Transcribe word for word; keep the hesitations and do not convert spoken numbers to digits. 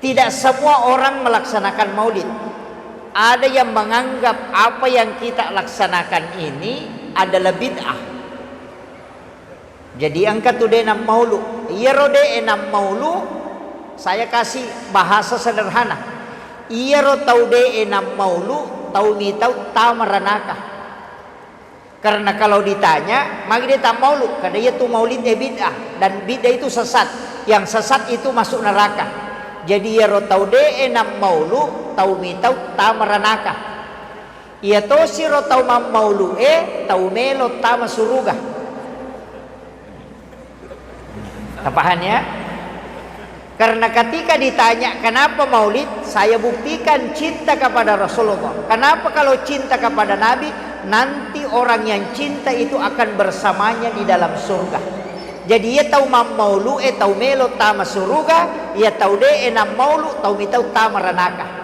Tidak semua orang melaksanakan maulid. Ada yang menganggap apa yang kita laksanakan ini adalah bid'ah. Jadi engka tu de' nammaulu. Iyaro de' e nammaulu, saya kasih bahasa sederhana. Iyaro tau de' e nammaulu, tau mitau tama ranaka. Karena kalau ditanya, magi de' tammaulu? Kada iya tu maulid e bid'ah, dan bid'ah itu sesat. Yang sesat itu masuk neraka. Jadi iyaro tau de' e nammaulu, tau mitau tama ranaka. Iya tosiro tau mammaulu e, tau melo tama suruga. Tapahan ya? Karena ketika ditanya kenapa maulid, saya buktikan cinta kepada Rasulullah. Kenapa kalau cinta kepada Nabi, nanti orang yang cinta itu akan bersamanya di dalam surga. Jadi iya tau mammaulu e, tau melo tama suruga, iya tau de' e nammaulu, tau mitau tama ranaka.